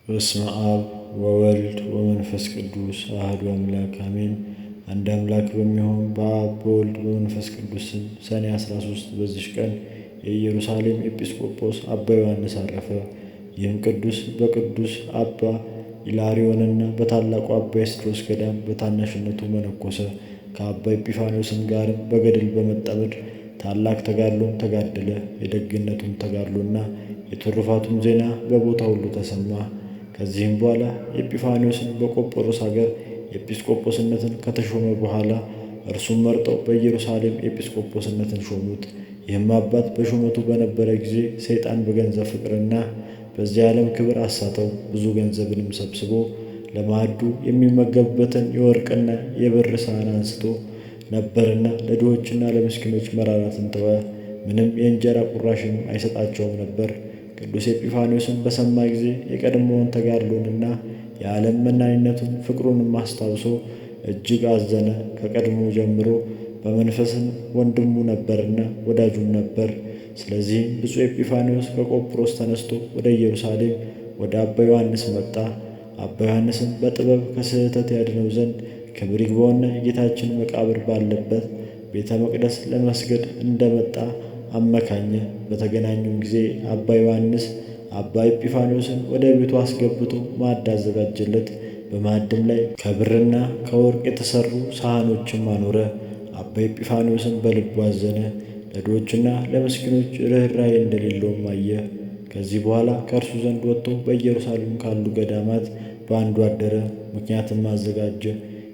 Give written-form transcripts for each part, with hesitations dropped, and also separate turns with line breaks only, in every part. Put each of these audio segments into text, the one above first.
በስመ አብ ወወልድ ወመንፈስ ቅዱስ አህዱ አምላክ አሜን። አንድ አምላክ በሚሆን በአብ በወልድ በመንፈስ ቅዱስ ስም ሰኔ 13 በዚች ቀን የኢየሩሳሌም ኤጲስቆጶስ አባ ዮሐንስ አረፈ። ይህም ቅዱስ በቅዱስ አባ ኢላሪዮንና በታላቁ አባ ኤስድሮስ ገዳም በታናሽነቱ መነኮሰ። ከአባ ኤጲፋንዮስም ጋርም በገድል በመጠመድ ታላቅ ተጋድሎን ተጋደለ። የደግነቱም ተጋድሎና የትሩፋቱም ዜና በቦታ ሁሉ ተሰማ። ከዚህም በኋላ ኤጲፋንዮስን በቆጵሮስ ሀገር ኤጲስቆጶስነትን ከተሾመ በኋላ እርሱም መርጠው በኢየሩሳሌም ኤጲስቆጶስነትን ሾሙት። ይህም አባት በሹመቱ በነበረ ጊዜ ሰይጣን በገንዘብ ፍቅርና በዚህ ዓለም ክብር አሳተው። ብዙ ገንዘብንም ሰብስቦ ለማዕዱ የሚመገብበትን የወርቅና የብር ሳህን አንስቶ ነበርና ለድሆችና ለምስኪኖች መራራትን ተወ። ምንም የእንጀራ ቁራሽም አይሰጣቸውም ነበር። ቅዱስ ኤጲፋንዮስን በሰማ ጊዜ የቀድሞውን ተጋድሎንና የዓለም መናኝነቱን ፍቅሩንም አስታውሶ እጅግ አዘነ። ከቀድሞ ጀምሮ በመንፈስን ወንድሙ ነበርና ወዳጁም ነበር። ስለዚህም ብፁዕ ኤጲፋንዮስ ከቆጵሮስ ተነስቶ ወደ ኢየሩሳሌም ወደ አባ ዮሐንስ መጣ። አባ ዮሐንስም በጥበብ ከስህተት ያድነው ዘንድ ክብር ይግባውና የጌታችን መቃብር ባለበት ቤተ መቅደስ ለመስገድ እንደመጣ አመካኘ። በተገናኙም ጊዜ አባ ዮሐንስ አባ ኤጲፋንዮስን ወደ ቤቱ አስገብቶ ማዕድ አዘጋጀለት። በማዕድም ላይ ከብርና ከወርቅ የተሰሩ ሳህኖችም አኖረ። አባ ኤጲፋንዮስን በልቡ አዘነ። ለድሆችና ለምስኪኖች ርኅራኄ እንደሌለውም አየ። ከዚህ በኋላ ከእርሱ ዘንድ ወጥቶ በኢየሩሳሌም ካሉ ገዳማት በአንዱ አደረ። ምክንያትም አዘጋጀ።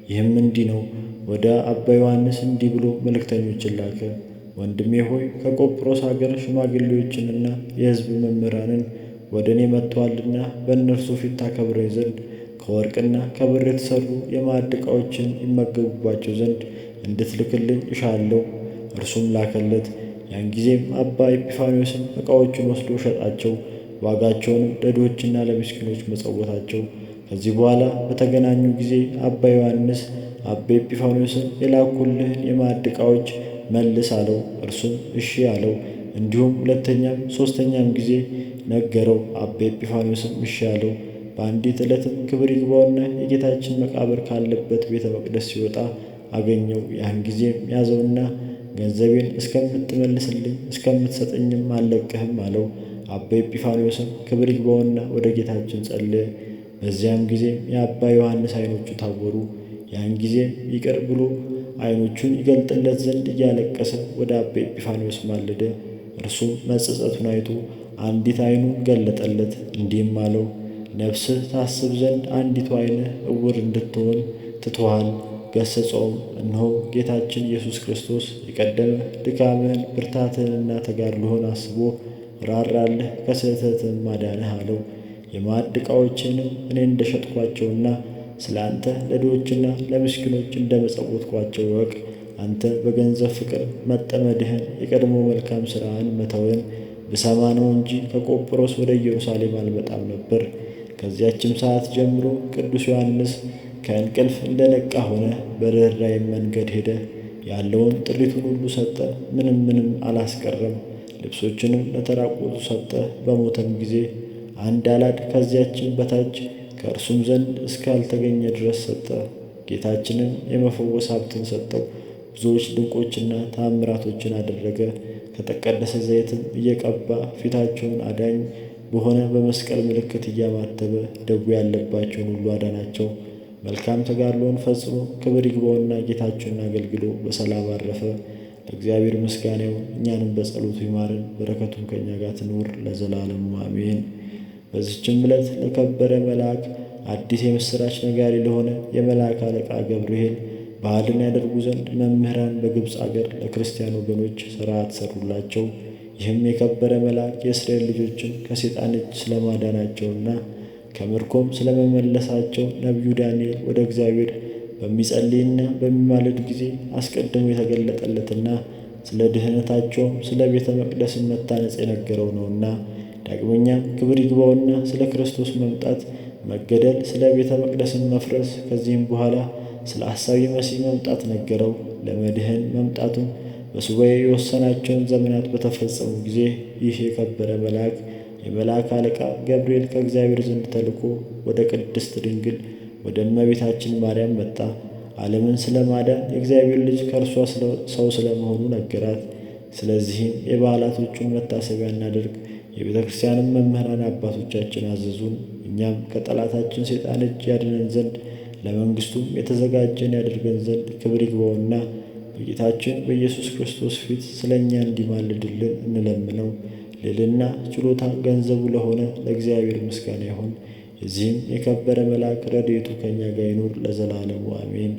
ይህም እንዲህ ነው። ወደ አባ ዮሐንስ እንዲህ ብሎ መልእክተኞችን ላከ። ወንድሜ ሆይ፣ ከቆጵሮስ ሀገር ሽማግሌዎችንና የሕዝብ መምህራንን ወደ እኔ መጥተዋልና በእነርሱ ፊት ታከብረኝ ዘንድ ከወርቅና ከብር የተሰሩ የማዕድ ዕቃዎችን ይመገቡባቸው ዘንድ እንድትልክልኝ እሻለሁ። እርሱም ላከለት። ያን ጊዜም አባ ኤጲፋንዮስም ዕቃዎቹን ወስዶ ሸጣቸው፣ ዋጋቸውንም ለድሆችና ለምስኪኖች መጸወታቸው። ከዚህ በኋላ በተገናኙ ጊዜ አባ ዮሐንስ አባ ኤጲፋንዮስን የላኩልህን የማዕድ ዕቃዎች መልስ አለው። እርሱም እሺ አለው። እንዲሁም ሁለተኛም ሦስተኛም ጊዜ ነገረው። አባ ኤጲፋንዮስም እሺ አለው። በአንዲት ዕለትም ክብር ይግባውና የጌታችን መቃብር ካለበት ቤተ መቅደስ ሲወጣ አገኘው። ያን ጊዜም ያዘውና ገንዘቤን እስከምትመልስልኝ እስከምትሰጠኝም አልለቅህም አለው። አባ ኤጲፋንዮስም ክብር ይግባውና ወደ ጌታችን ጸለየ። በዚያም ጊዜም የአባ ዮሐንስ ዓይኖቹ ታወሩ። ያን ጊዜም ይቅር ብሎ ዓይኖቹን ይገልጥለት ዘንድ እያለቀሰ ወደ አባ ኤጲፋንዮስ ማለደ። እርሱም መጸጸቱን አይቶ አንዲት ዓይኑን ገለጠለት፣ እንዲህም አለው፦ ነፍስህ ታስብ ዘንድ አንዲቱ ዓይንህ እውር እንድትሆን ትቶሃል። ገሰጸውም። እነሆ ጌታችን ኢየሱስ ክርስቶስ የቀደመ ድካምህን ብርታትህንና ተጋድሎህን አስቦ ራራልህ፣ ከስህተትህም አዳነህ አለው። የማዕድ ዕቃዎችንም እኔ እንደሸጥኳቸውና ስለ አንተ ለድሆችና ለምስኪኖች እንደ መጸወትኳቸው እወቅ። አንተ በገንዘብ ፍቅር መጠመድህን የቀድሞ መልካም ሥራህን መተውህን ብሰማ ነው እንጂ ከቆጵሮስ ወደ ኢየሩሳሌም አልመጣም ነበር። ከዚያችም ሰዓት ጀምሮ ቅዱስ ዮሐንስ ከእንቅልፍ እንደነቃ ሆነ። በርኅራኄም መንገድ ሄደ። ያለውን ጥሪቱን ሁሉ ሰጠ፣ ምንም ምንም አላስቀረም። ልብሶችንም ለተራቆቱ ሰጠ። በሞተም ጊዜ አንድ አላድ ከዚያችን በታች ከእርሱም ዘንድ እስካልተገኘ ድረስ ሰጠ። ጌታችንም የመፈወስ ሀብትን ሰጠው። ብዙዎች ድንቆችና ተአምራቶችን አደረገ። ከተቀደሰ ዘይትም እየቀባ ፊታቸውን አዳኝ በሆነ በመስቀል ምልክት እያማተበ ደዌ ያለባቸውን ሁሉ አዳናቸው። መልካም ተጋድሎን ፈጽሞ ክብር ይግባውና ጌታችንን አገልግሎ በሰላም አረፈ። ለእግዚአብሔር ምስጋና ይሁን፣ እኛንም በጸሎቱ ይማረን፣ በረከቱም ከእኛ ጋር ትኑር ለዘላለሙ አሜን። በዚችም ዕለት ለከበረ መልአክ አዲስ የምሥራች ነጋሪ ለሆነ የመልአክ አለቃ ገብርኤል በዓልን ያደርጉ ዘንድ መምህራን በግብፅ አገር ለክርስቲያን ወገኖች ሥርዓት ሰሩላቸው። ይህም የከበረ መልአክ የእስራኤል ልጆችን ከሰይጣን እጅ ስለማዳናቸውና ከምርኮም ስለመመለሳቸው ነቢዩ ዳንኤል ወደ እግዚአብሔር በሚጸልይና በሚማልድ ጊዜ አስቀድሞ የተገለጠለትና ስለ ድህነታቸውም ስለ ቤተ መቅደስን መታነጽ የነገረው ነውና። ዳግመኛም ክብር ይግባውና ስለ ክርስቶስ መምጣት መገደል፣ ስለ ቤተ መቅደስን መፍረስ፣ ከዚህም በኋላ ስለ ሐሳዊ መሲህ መምጣት ነገረው። ለመድህን መምጣቱም በሱባኤ የወሰናቸውን ዘመናት በተፈጸሙ ጊዜ ይህ የከበረ መልአክ የመልአክ አለቃ ገብርኤል ከእግዚአብሔር ዘንድ ተልኮ ወደ ቅድስት ድንግል ወደ እመቤታችን ማርያም መጣ። ዓለምን ስለ ማዳን የእግዚአብሔር ልጅ ከእርሷ ሰው ስለመሆኑ ነገራት። ስለዚህም የበዓላቶቹን መታሰቢያ እናደርግ የቤተ ክርስቲያንም መምህራን አባቶቻችን አዘዙን። እኛም ከጠላታችን ሰይጣን እጅ ያድነን ዘንድ ለመንግስቱም የተዘጋጀን ያደርገን ዘንድ ክብር ይግባውና በጌታችን በኢየሱስ ክርስቶስ ፊት ስለ እኛ እንዲማልድልን እንለምነው። ልዕልና ችሎታ ገንዘቡ ለሆነ ለእግዚአብሔር ምስጋና ይሁን። የዚህም የከበረ መልአክ ረድኤቱ ከእኛ ጋር ይኑር ለዘላለሙ አሜን።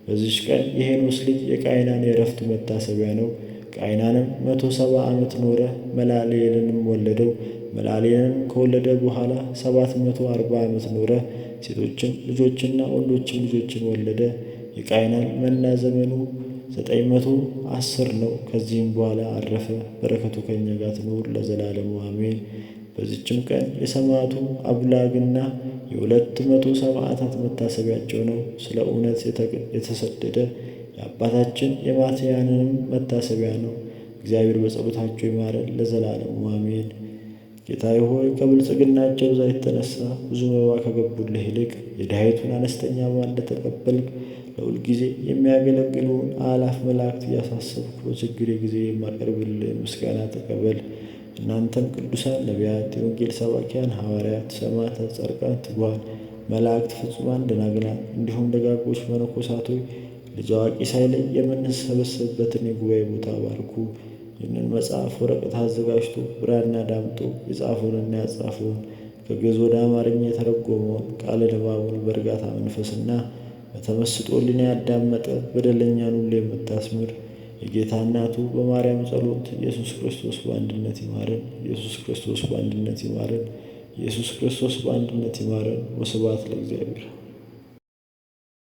በዚች ቀን የሄኖስ ልጅ የቃይናን የዕረፍቱ መታሰቢያ ነው። ቃይናንም 170 ዓመት ኖረ፣ መላልኤልንም ወለደው። መላልኤልንም ከወለደ በኋላ 740 ዓመት ኖረ። ሴቶችም ልጆችና ወንዶችም ልጆችን ወለደ። የቃይናን መና ዘመኑ 910 ነው። ከዚህም በኋላ አረፈ። በረከቱ ከእኛ ጋር ትኑር ለዘላለሙ አሜን። በዚችም ቀን የሰማዕቱ አብላግና የ200 ሰማዕታት መታሰቢያቸው ነው። ስለ እውነት የተሰደደ የአባታችን የማትያንንም መታሰቢያ ነው። እግዚአብሔር በጸሎታቸው ይማረን ለዘላለሙ አሜን። ጌታዬ ሆይ ከብልጽግናቸው ብዛት የተነሳ ብዙ መባ ከገቡልህ ይልቅ የድሃይቱን አነስተኛ መባ እንደተቀበልክ ለሁልጊዜ የሚያገለግሉን አእላፍ መላእክት እያሳሰብኩ በችግሬ ጊዜ የማቀርብልህን ምስጋና ተቀበል። እናንተም ቅዱሳን ነቢያት፣ የወንጌል ሰባኪያን ሐዋርያት፣ ሰማዕታት፣ ጻድቃን፣ ትጉሃን መላእክት፣ ፍጹማን ደናግላን እንዲሁም ደጋጎች መነኮሳት ሆይ ልጅ አዋቂ ሳይለይ የምንሰበሰብበትን የጉባኤ ቦታ ባርኩ። ይህንን መጽሐፍ ወረቀት አዘጋጅቶ ብራና ዳምጦ የጻፈውንና ያጻፈውን ከግዕዝ ወደ አማርኛ የተረጎመውን ቃለ ንባቡን በእርጋታ መንፈስና በተመስጦ ሕሊና ያዳመጠ በደለኛን ሁሉ የምታስምር የጌታ እናቱ በማርያም ጸሎት ኢየሱስ ክርስቶስ በአንድነት ይማረን። ኢየሱስ ክርስቶስ በአንድነት ይማረን። ኢየሱስ ክርስቶስ በአንድነት ይማረን። ወስብሐት ለእግዚአብሔር።